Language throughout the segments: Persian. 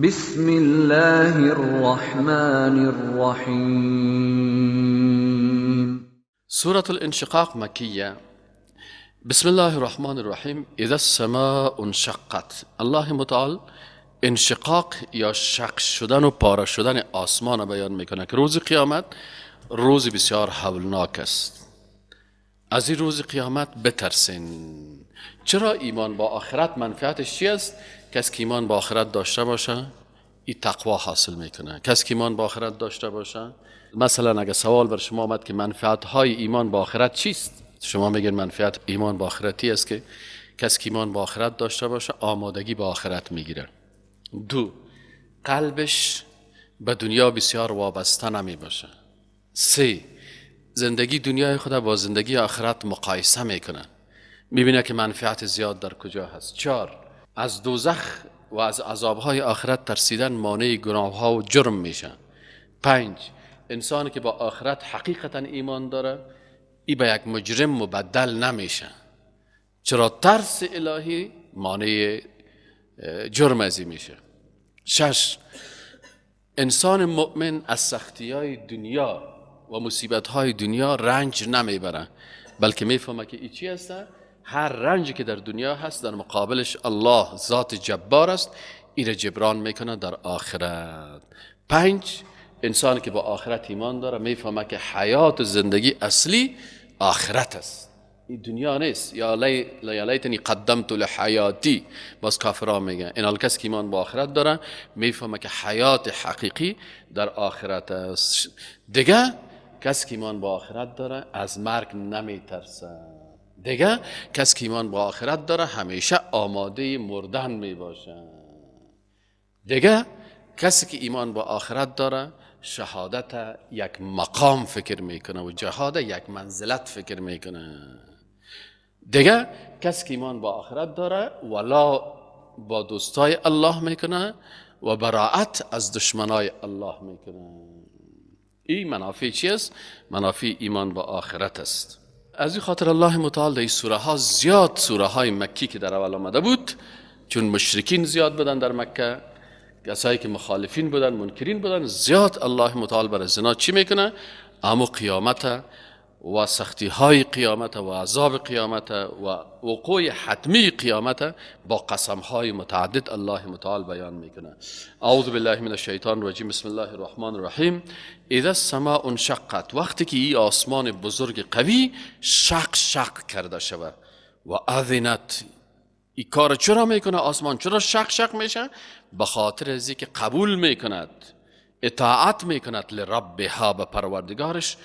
بسم الله الرحمن الرحیم. سورة الانشقاق مکیه. بسم الله الرحمن الرحیم. اذا السماء انشقت. الله متعال انشقاق یا شق شدن و پاره شدن آسمان بیان میکنه که روز قیامت روز بسیار هولناک است. از این روز قیامت بترسین. چرا ایمان با آخرت منفعتش چی است؟ کسی که ایمان با آخرت داشته باشه این تقوا حاصل میکنه. کسی که ایمان با آخرت داشته باشه، مثلا اگه سوال بر شما آمد که منفعت های ایمان با آخرت چیست، شما میگین منفعت ایمان با آخرتی است که کسی که ایمان با آخرت داشته باشه آمادگی با آخرت میگیره. دو، قلبش به دنیا بسیار وابسته نمی باشه. سه، زندگی دنیای خود با زندگی آخرت مقایسه میکنه، میبینه که منفعت زیاد در کجا هست. چهار، از دوزخ و از عذابهای آخرت ترسیدن مانع گناهها و جرم میشه. پنج، انسانی که با آخرت حقیقتا ایمان داره ای به یک مجرم مبدل نمیشه، چرا ترس الهی مانع جرم ازی میشه. شش، انسان مؤمن از سختی های دنیا و مصیبت های دنیا رنج نمیبره، بلکه میفهمه که ای چی هست. هر رنجی که در دنیا هست در مقابلش الله ذات جبار است، ای را جبران میکنه در آخرت. پنج، انسانی که با آخرت ایمان داره میفهمه که حیات و زندگی اصلی آخرت است، این دنیا نیست. یا لیتنی قدمت لحیاتی، باز کافرها میگن. این کسی که ایمان با آخرت داره میفهمه که حیات حقیقی در آخرت است. دیگه کسی که ایمان با آخرت داره از مرگ نمیترسه. دیگه کسی که ایمان با آخرت داره همیشه آماده مردن میباشه. دیگه کسی که ایمان با آخرت داره شهادت یک مقام فکر میکنه و جهاد یک منزلت فکر میکنه. دیگه کسی که ایمان با آخرت داره ولا با دوستای الله میکنه و براعت از دشمنای الله میکنه. این منافع چی است؟ منافع ایمان با آخرت است. از این خاطر الله متعال در این سوره ها زیاد سوره های مکی که در اول آمده بود، چون مشرکین زیاد بودن در مکه، کسایی که مخالفین بودن، منکرین بودن، زیاد الله متعال بر زنا چی میکنه؟ اما قیامت و سختی های قیامت و عذاب قیامت و وقوع حتمی قیامت با قسم های متعدد الله متعال بیان میکنه. اعوذ بالله من الشیطان الرجیم. بسم الله الرحمن الرحیم. اذا السماء انشقت، وقتی که این آسمان بزرگ قوی شق شق کرده شود. و اذنت، این کار چرا میکنه آسمان؟ چرا شق شق میشه؟ به خاطر از اینکه قبول میکند، اطاعت میکند لربها، به پروردگارش.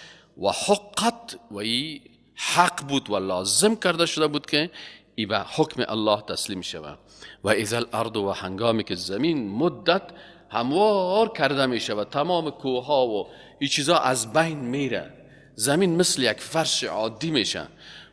و حقت، و ای حق بود و لازم کرده شده بود که ای به حکم الله تسلیم شود. و اذا الارض، و هنگامی که زمین مدت هموار کرده می شود، تمام کوه ها و ای چیزا از بین میره، زمین مثل یک فرش عادی میشه.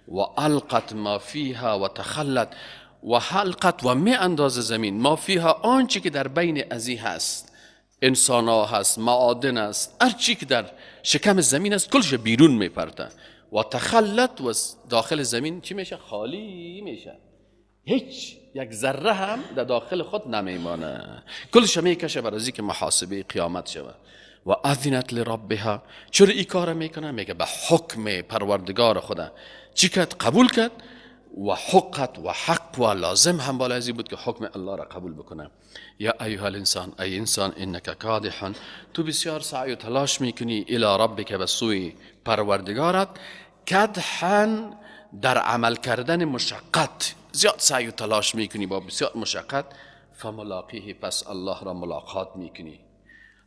و القت ما فیها و تخلت، و حلقت و می اندازه زمین، ما فیها آنچه که در بین ازی هست، انسان ها هست، معادن است، هر چی که در شکم زمین است کلش بیرون میپرده. و تخلت، و داخل زمین چی میشه؟ خالی میشه، هیچ یک ذره هم در داخل خود نمیمانه، کلش میکشه برای که محاسبه قیامت شود. و اذنت لربها، چرا این کار میکنه؟ میگه به حکم پروردگار خدا چی کرد؟ قبول کرد. و حقت و حق و لازم هم بالا ازی بود که حکم الله را قبول بکنه. یا ایها الانسان، ای انسان، انک کادح، تو بسیار سعی و تلاش میکنی، الی ربک، به سوی پروردگارت، کدحا، در عمل کردن مشقت، زیاد سعی و تلاش میکنی با بسیار مشقت. فملاقیه، پس الله را ملاقات میکنی.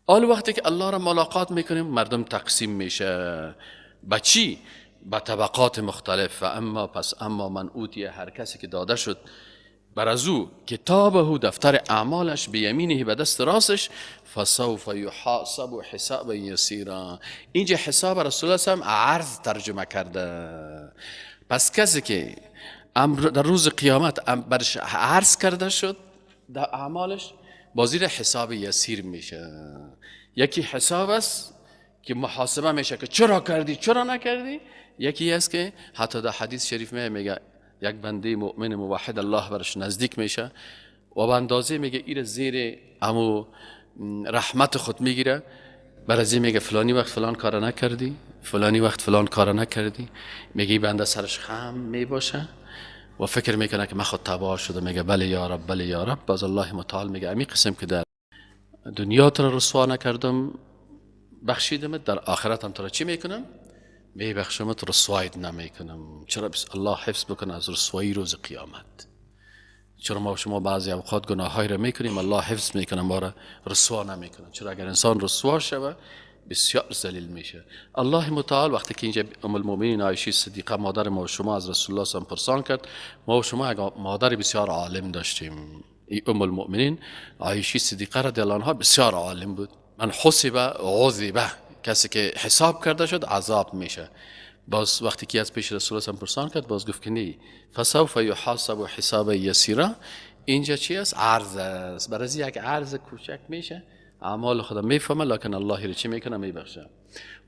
آن وقتی که الله را ملاقات میکنیم مردم تقسیم میشه به چی؟ به طبقات مختلف. و اما، پس اما من اوتی، هر کسی که داده شد بر از او کتابه، دفتر اعمالش، به یمینه، به دست راستش، فسوف یحاسب حسابا یسیرا. اینجا حساب رسول الله هم عرض ترجمه کرده. پس کسی که در روز قیامت برش عرض کرده شد در اعمالش، با زیر حساب یسیر میشه. یکی حساب است که محاسبه میشه که چرا کردی چرا نکردی، یکی است که حتی در حدیث شریف میگه یک بنده مؤمن موحد الله برش نزدیک میشه و به اندازه میگه ایر زیر امو رحمت خود میگیره. برازی میگه فلانی وقت فلان کار نکردی، فلانی وقت فلان کار نکردی. میگه بنده سرش خم میباشه و فکر میکنه که من خود تباه شده. میگه بله یا رب، بله یا رب. باز الله متعال میگه امی قسم که در دنیا تو را رسوا نکردم بخشیدمت، در آخرت هم تو را چی میکنم؟ میبخشمت، رسوایت نمیکنم. چرا؟ بس الله حفظ بکنه از رسوایی روز قیامت. چرا ما شما بعضی اوقات گناهایی را میکنیم، الله حفظ میکنه ما را رسوا نمیکنه. چرا اگر انسان رسوا شوه بسیار ذلیل میشه. الله متعال وقتی که اینجا ام المؤمنین عایشه صدیقه مادر ما و شما از رسول الله صلی پرسان کرد، ما و شما اگر مادر بسیار عالم داشتیم، ای ام المؤمنین عایشه صدیقه رضی الله عنها بسیار عالم بود. من حسب عذب، کسی که حساب کرده شد عذاب میشه. باز وقتی که از پیش رسول الله پرسان کرد، باز گفت که نه، فسوف یحاسب حسابا یسیرا. اینجا چی است؟ عرض است. برای یک عرض کوچک میشه، اعمال خدا میفهمه، لکن الله رو چی میکنه؟ میبخشه.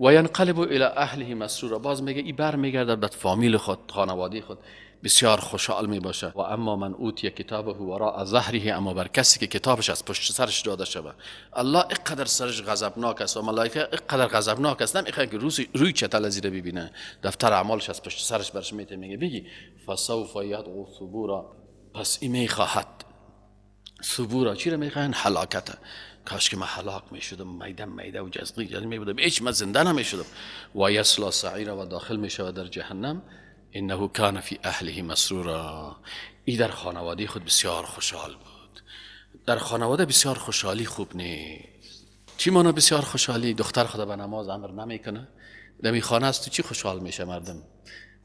و ینقلب الی اهله مسرورا. باز میگه ای بر میگرده به فامیل خود، خانواده خود، بسیار خوشحال میباشه. و اما من اوتی کتابه وراء ظهره، اما بر کسی که کتابش از پشت سرش داده شود، الله اینقدر سرش غضبناک است و ملائکه اینقدر غضبناک است، نمیخواد که روی چتل از ببینه، دفتر اعمالش از پشت سرش برش میته. میگه بگی فسوف یدعو ثبورا، پس این میخواهد ثبورا. چی را میخواهن؟ هلاکت. کاش که من هلاک میشدم، میده میده و جزقی جزقی میبودم، هیچ من زنده نمیشدم. و یصلی سعیرا، و داخل میشود در جهنم. انه کان فی اهله مسرورا. ای در خانواده خود بسیار خوشحال بود. در خانواده بسیار خوشحالی خوب نیست. چی مانا بسیار خوشحالی؟ دختر خدا به نماز امر نمیکنه، در خانه است تو چی خوشحال میشه مردم؟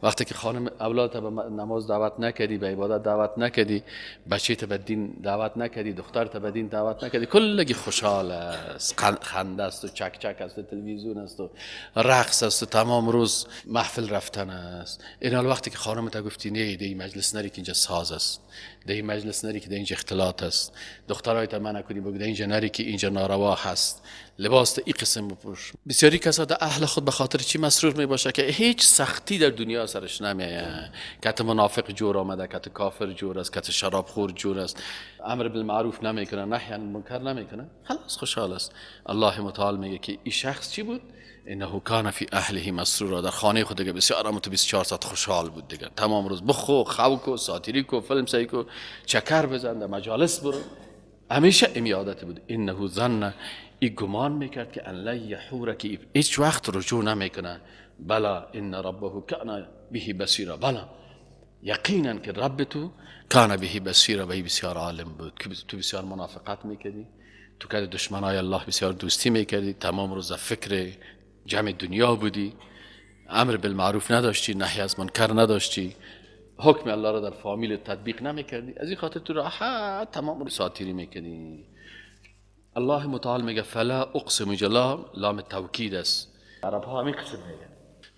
وقتی که خانم اولادت به نماز دعوت نکردی، به عبادت دعوت نکردی، بچه‌ت به دین دعوت نکردی، دخترت به دین دعوت نکردی، کلگی خوشحال است، خنده است و چک چک است و تلویزیون است و رقص است و تمام روز محفل رفتن است. این حال وقتی که خانمت گفتی نه دی مجلس نری که اینجا ساز است، دی مجلس نری که اینجا اختلاط است، دخترایت منع کنی بگو اینجا نری که اینجا ناروا هست، لباس ای قسم بپوش. بسیاری کسا در اهل خود به خاطر چی مسرور می باشه؟ که هیچ سختی در دنیا سرش نمیایه. کت منافق جور آمده، کت کافر جور است، کت شرابخور جور است، امر بالمعروف نمیکنه، نهی عن المنکر نمیکنه، خلاص خوشحال است. الله متعال میگه که این شخص چی بود؟ انه کان فی اهله مسرورا. در خانه خود دیگه بسیار هم تو 24 ساعت خوشحال بود دیگه، تمام روز بخو خوکو ساتیری کو فیلم سعی کو چکر بزن، در مجالس برو، همیشه این عادت بود. انه ظن، ای گمان میکرد که ان لن یحور، که هیچ وقت رجوع نمیکنه. بلا ان ربه کان به بصیرا، بلا یقینا که رب تو کان به بصیرا، به بسیار عالم بود که تو بسیار منافقت میکردی، تو که دشمنای الله بسیار دوستی میکردی، تمام روز فکر جمع دنیا بودی، امر بالمعروف نداشتی، نهی از منکر نداشتی، حکم الله را در فامیل تطبیق نمیکردی، از این خاطر تو راحت تمام رو ساتیری میکردی. الله متعال میگه فلا اقسم، جلا لام توکید است، عرب ها همین قسم میگه،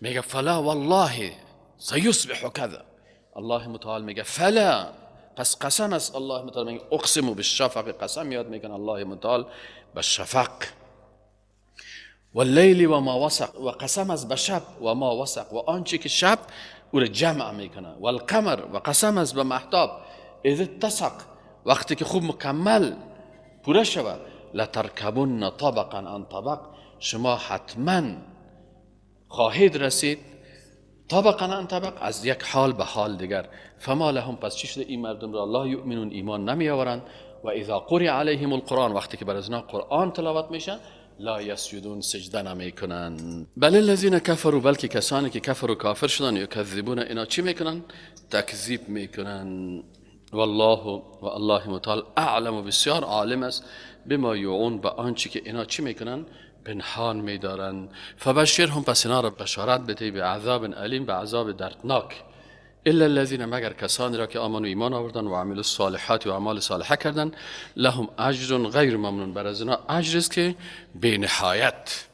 میگه فلا والله سیصبح کذا. الله متعال میگه فلا، پس قسم است. الله متعال میگه اقسم بالشفق، قسم یاد میکنه الله متعال بالشفق، واللیل و ما وسق، و قسم از به شب، و ما وسق، و آنچه که شب او را جمع میکنه، والقمر، و قسم از به مهتاب، اذ اتسق، وقتی که خوب مکمل پوره شود، لترکبن طبقا عن طبق، شما حتما خواهید رسید طبقا عن طبق، از یک حال به حال دیگر. فما لهم، پس چی شده این مردم را؟ لا یؤمنون، ایمان نمی آورند. و اذا قرئ علیهم القرآن، وقتی که بر از قرآن تلاوت میشه، لا یسجدون، سجده نمیکنن. بل الذین کفروا، بلکه کسانی که کفر و کافر شدن، یکذبون، اینا چی میکنن؟ تکذیب میکنن. والله و الله متعال اعلم و بسیار عالم است بما یوعون، به آنچه که اینا چی میکنن؟ پنهان میدارن. فبشرهم، پس اینا را بشارت بده به عذاب الیم، به عذاب دردناک. الا الذین، مگر کسانی را که آمنوا، ایمان آوردن، و عملوا الصالحات، و اعمال صالحه کردن، لهم اجر غیر ممنون، بر از اینا اجر است که بی نهایت.